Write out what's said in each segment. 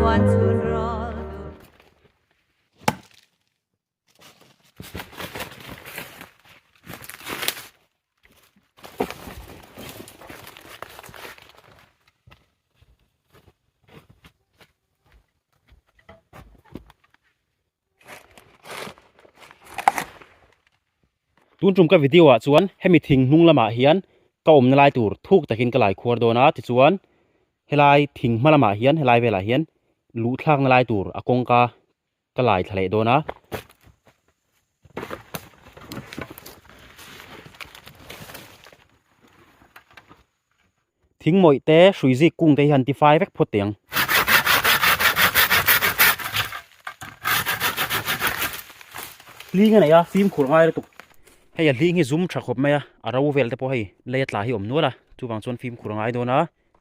Tun tum ka video ah chuan hemi thing hnung lamah hian ka awmna lai tur thuk takin ka lai khuar dawn a tichuan helai thing hma lamah hian helai velah hian luh thlakna lai tur a kawngka ka lai thla leh dawn a. Thing mawih te hrui zik kung te hi han ti fai vek phawt teh ang. Hling a nei a fimkhur ngai lutuk. Hei a hling hi zum tha khawp mai a, a ro vel te pawh hei lei a tla hi a awm nual a, chuvang chuan fimkhur a ngai dawn a.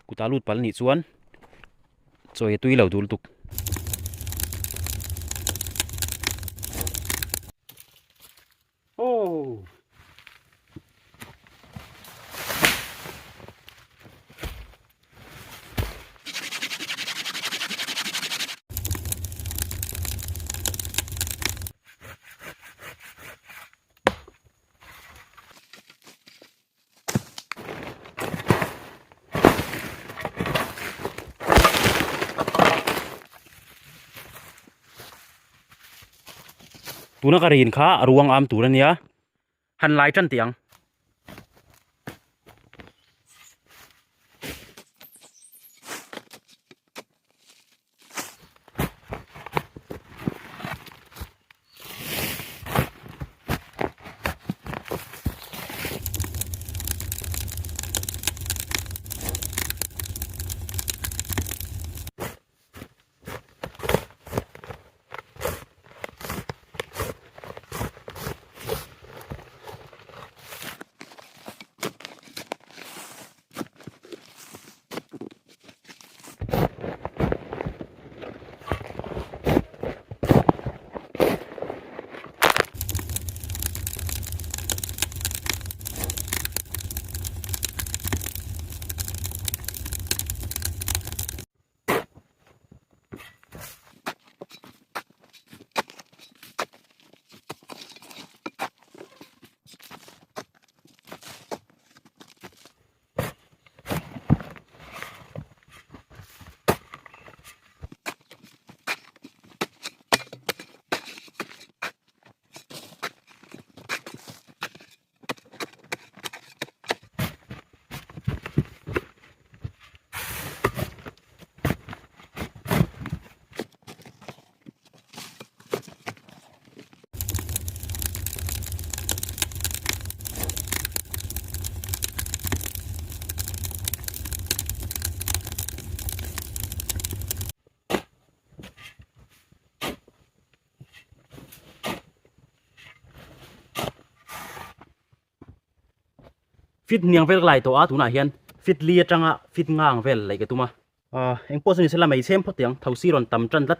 Kutah lut palh nih chuan chawi a tui lo duh lutuk. Oh! Tuna ka rin kha a ruang am tur a nia han lai tan teh ang. Fit hniang vel ka lai tawh a tunah hian fit li atanga fit nga ang vel laih ka tum a. Engpawh chu ni sela mai chhem phawt teh ang thosi rawn tam tan tlat.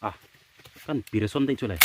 A kan pir sawn daih chu le.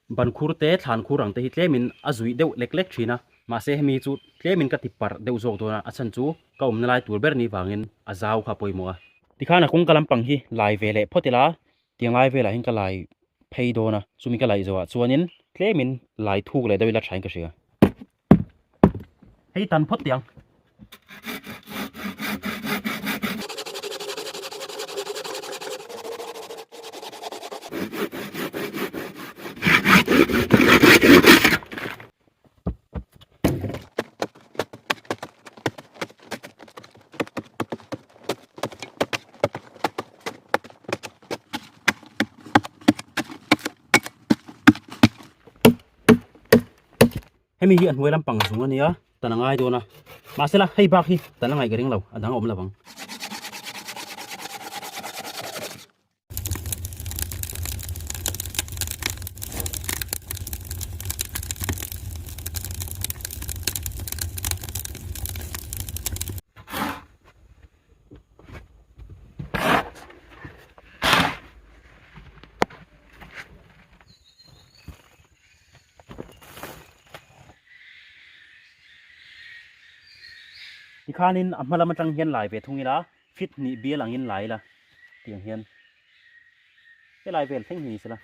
Ban khur te thlan khur ang te hi tlemin a zuih deuh lek lek thin a, mahse hemi chu tlemin ka ti parh deuh zawk dawn a, a chhan chu ka awmna lai tur ber ni vangin a zau kha a pawimawh a. Tikhan a kawngka lampang hi lai ve leh phawt ila, tiang lai velah hian ka lai phei dawn a, chumi ka laih zawhah chuanin tlemin lai thuk leh deuh ila thain ka hria. Hei tan phawt teh ang. Hemi hi a hnuai lampang zung a nia tan a ngai dawn a mahsela hei bak hi tan a ngaih ka ring lo a dang a awm lo ang. Tikhanin a hma lam atang hian lai ve thung ila fit hnih bial angin lai ila tiang hian helai vel thleng hi ni sela.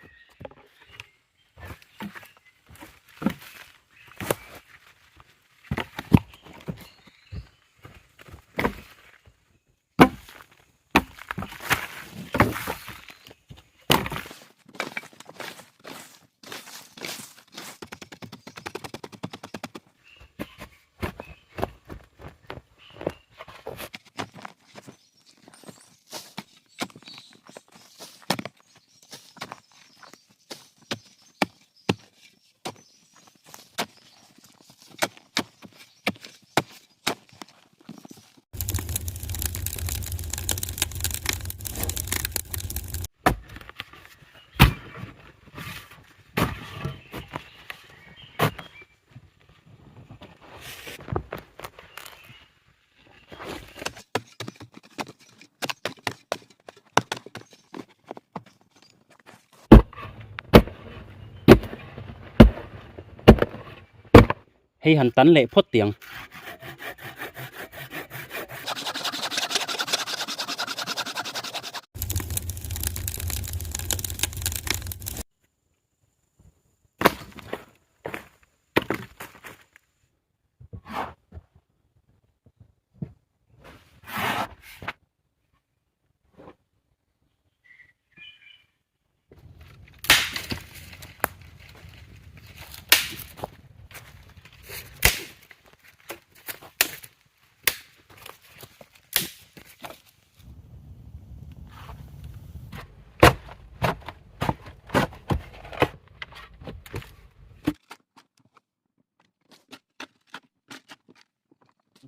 Hei han tan leh phawt tiang.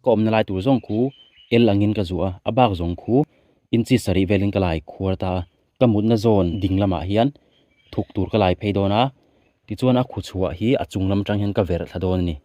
Ka awmna lai tur zawng khu el angin ka zuah a, a bak zawng khu inchi sarih velin ka lai khuar ta a, ka mutna zawn ding lamah hian thuk tur ka lai phei dawn a, tichuan a khu chhuah hi a chung lam atang hian ka verh thla dawn a ni.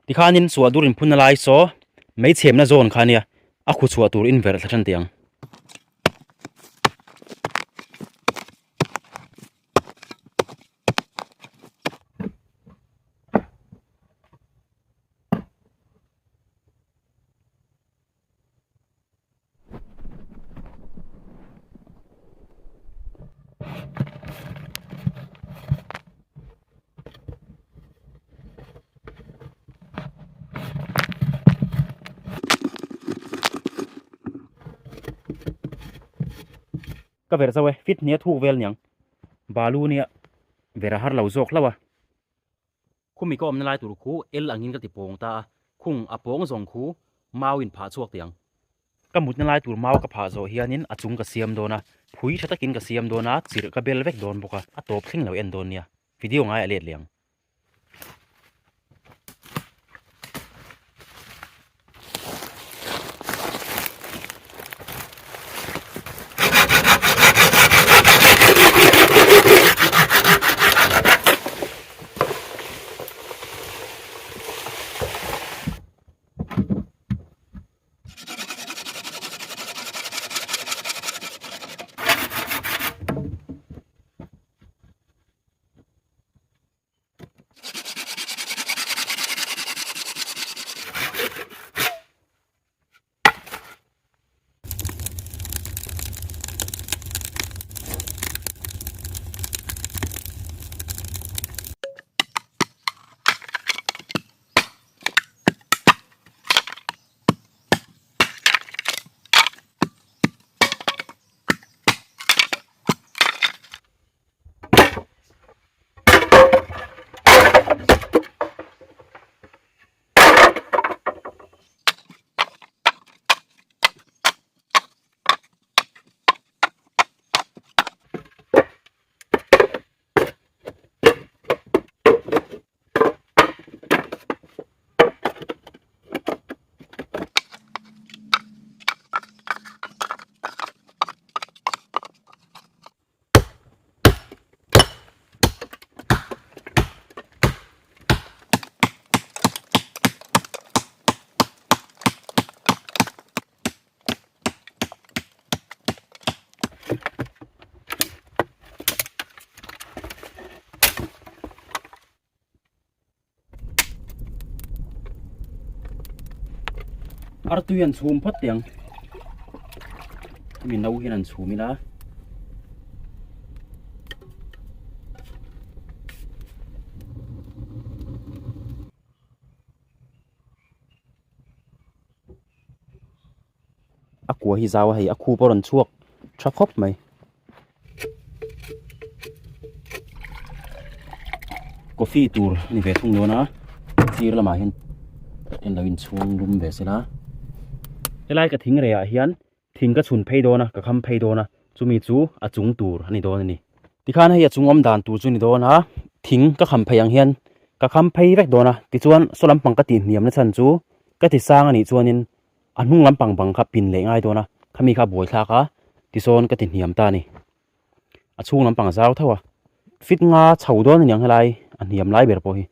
Tikhanin suah dur inphunna lai saw mei chhemna zawn kha ania a khu chhuah tur in verh thla tan teh ang. Ka verh zauh e, fit hnia thuk vel niang. Balu nia ver a har lo zawk hlauh a. Khumi ka awmna lai tur khu el angin ka ti pawng ta a, khung a pawng zawng khu mau in phah chhuak tiang. Ka mutna lai tur mau ka phah zawh hianin a chung ka siam dawn a, phui tha takin ka siam dawn a, chirh ka bel vek dawn bawk a, a tawp thleng lo en dawn nia. Video ngai a let leh ang. Artui an chhum phawt teh ang hemi no hian an chhum ila a kua hi zau a hei a khup a rawn chhuak tha khawp mai. Coffee tur a ni ve thung dawn a sir lamah hian en lo in chhung lum ve sela helai ka thing reh ah hian thing ka chhun phei dawn a ka kham phei dawn a chumi chu a chung tur a ni dawn a ni tikhan hei a chung awm dan tur chu a ni dawn a thing ka kham phei ang hian ka kham phei vek dawn a tichuan saw lampang ka tih hniam na chhan chu ka ti sang a nih chuanin A hnung lampang bang kha pin leh ngai dawn a, khami kha a buai thlak a, tisawn ka ti hniam ta a ni. A chhung lampang a zau tho a, fit nga chho dawn a niang helai a hniam lai ber pawh hi.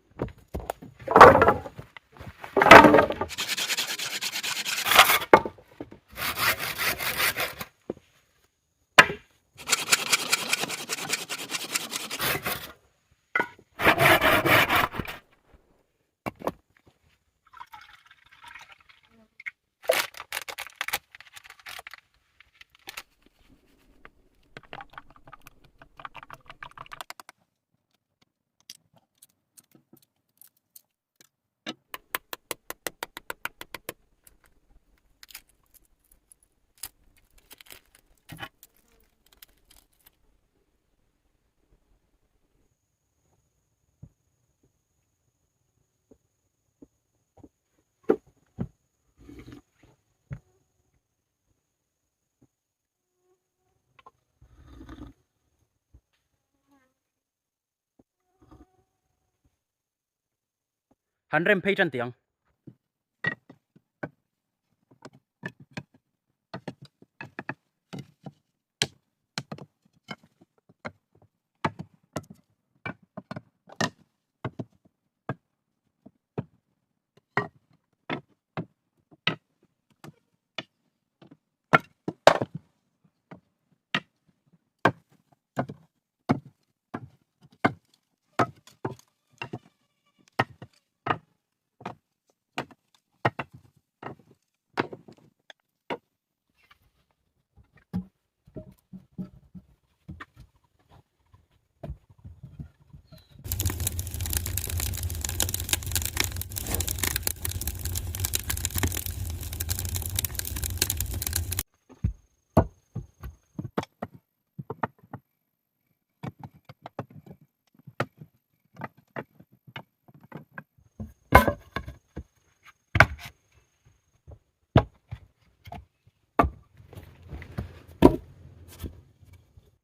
Han rem phei tan tiang.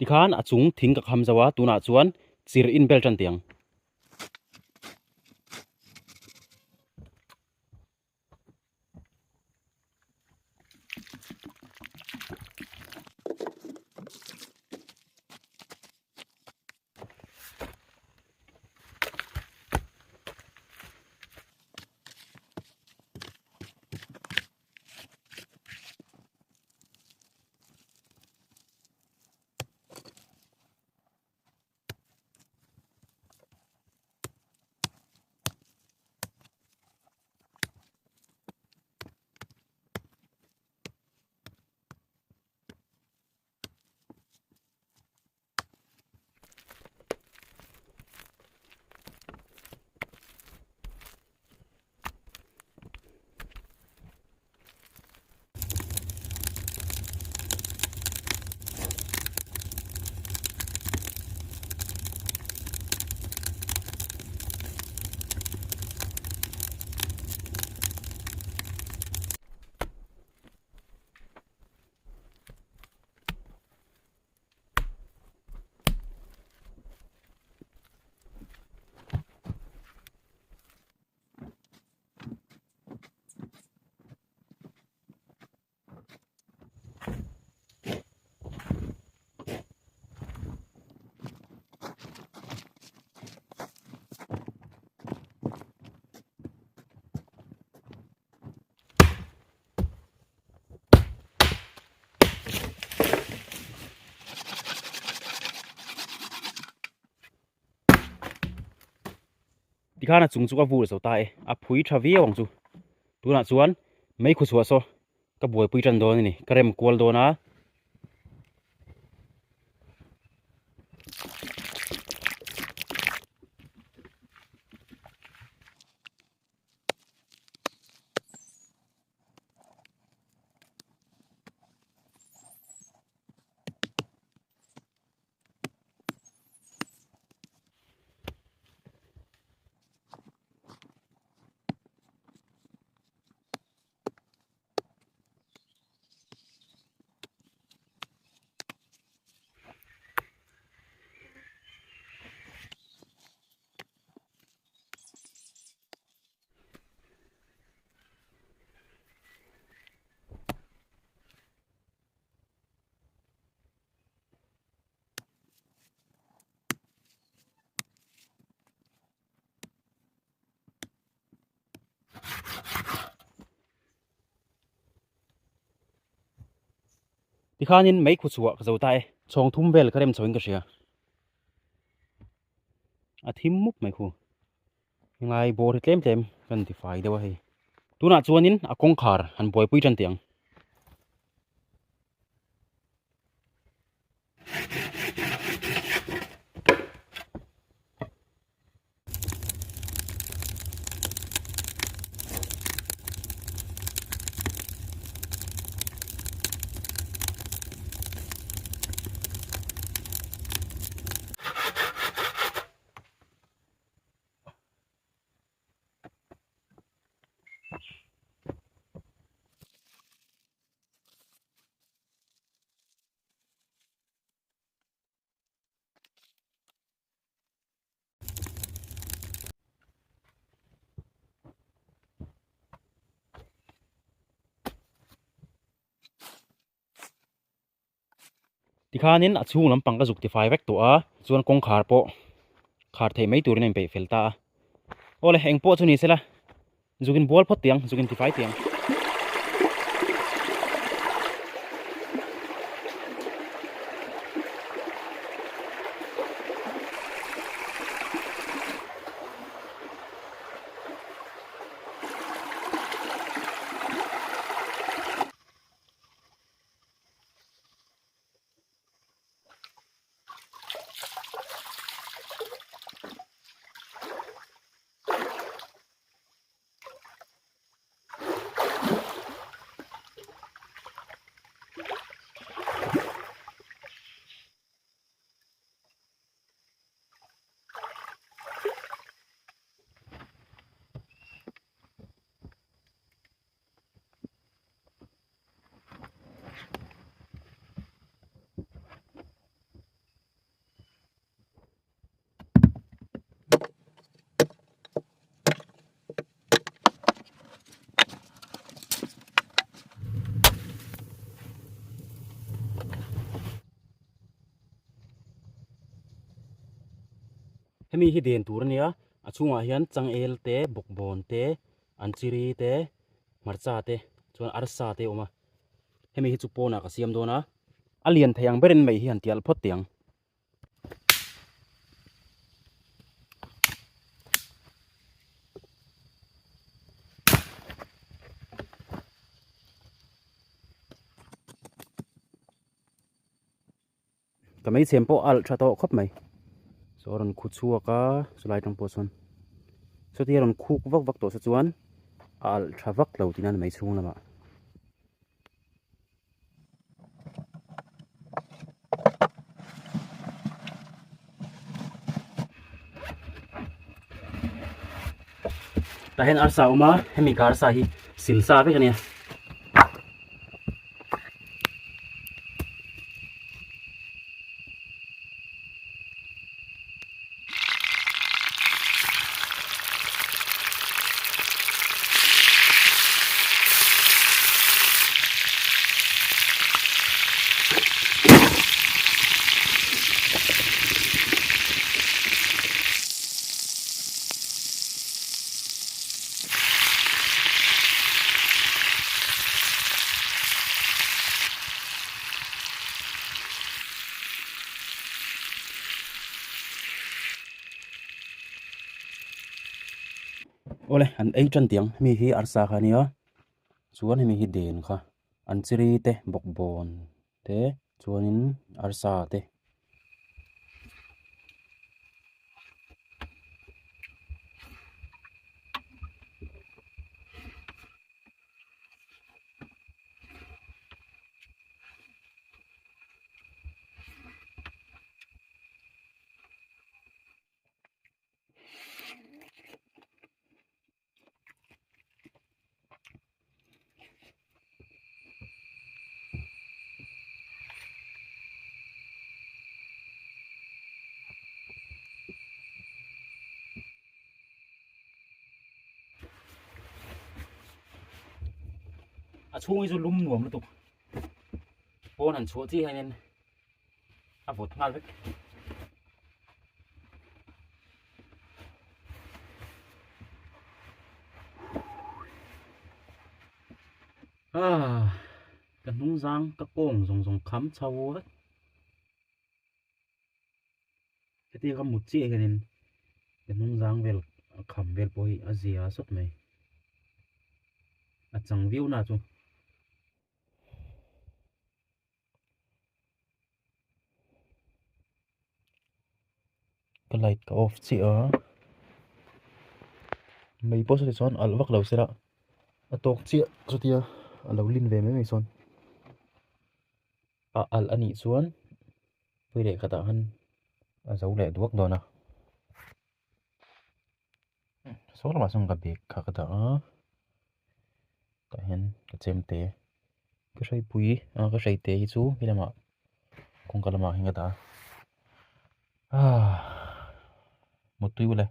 Tikhan a chung thing ka kham zo a, tunah chuan chir inbel tan tiang. Tikhan a chung chu ka vur zo ta e, a phui tha viau ang chu. Tunah chuan mei khu chhuah saw ka buaipui tan dawn a ni, ka rem kual dawn a. Tikhanin mei khu chhuah ka zo ta e. Chhawng thum vel ka rem chho in ka hria. A thim mup mai khu. Ngai bawr hi tlem tlem kan ti fai deuh a hei. Tunah chuanin a kawngkhar han buaipui tan teh ang. Tikhanin a chhung lampang ka zuk tifai vek tawh a, chuan kawngkhar pawh khar theih mai turin a inpeih fel ta a. Awle, eng pawh chu ni sela, zukin bual phawt tih ang, zukin tifai tih ang. Hemi hi den tur a nia, a chhungah hian changel te, bawkbawn te, anchiri te, hmarcha te chuan arsa te a awm a. Hemi hi chu pawnah ka siam dawn a, a lian thei ang berin mei hi han tial phawt teh ang. Ka meichhem pawh a alh tha tawh khawp mai saw a rawn khu chhuak a chulai atang pawh chuan sawtia a rawn khuk vak vak tawh se chuan a alh tha vak lo tihna a ni mai chhung lamah. Tah hian arsa a awm a hemi ka arsa hi sil sa vek a nia. Awle an ei tan tiang hemi hi arsa kha a nia chuan hemi hi den kha an chiri te bawkbawn te chuanin arsa te. A chhung hi chu lum nuam lutuk pawn han chhuah chiah hianin a vawt nghal vek. Ah ka hnung zang ka kawng zawng zawng kham chho vek. Hetiang ka mut chiah hianin ka hnung zang vel a kham vel pawh hi a zia sawt mai. A chang viau na chu. Ka light ka off chiah a mei pawh saw chuan alh vak lo sela a tawk chiah chutia a lo lin ve mai mai chuan a alh a nih chuan pui leh khatah khan a zo leh duak dawn a saw lamah sawn ka bag kha ka dah a tah hian ka chemte ka hreipui a ka hreite hi chu he lamah kawngka lamah hian ka dah a ah mutui ule.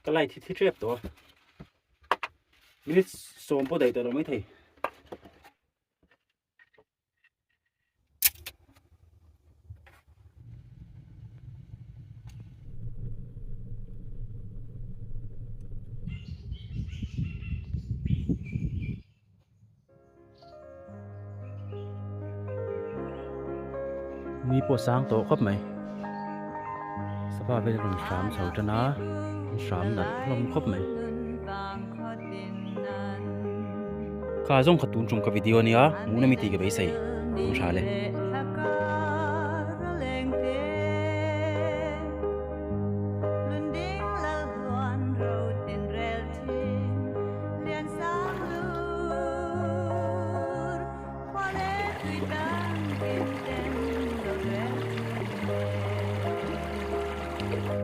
Ka light hi thi tep tawh a minute sawm pawh daih tawh lo maithei. Ni pawh sang tawh khawp mai sava vel rawn hram chho tan a an hram nalh hlawm khawp mai kha zawng kha tun tum ka video ania hmuhna mi tih ka beisei ang tha le.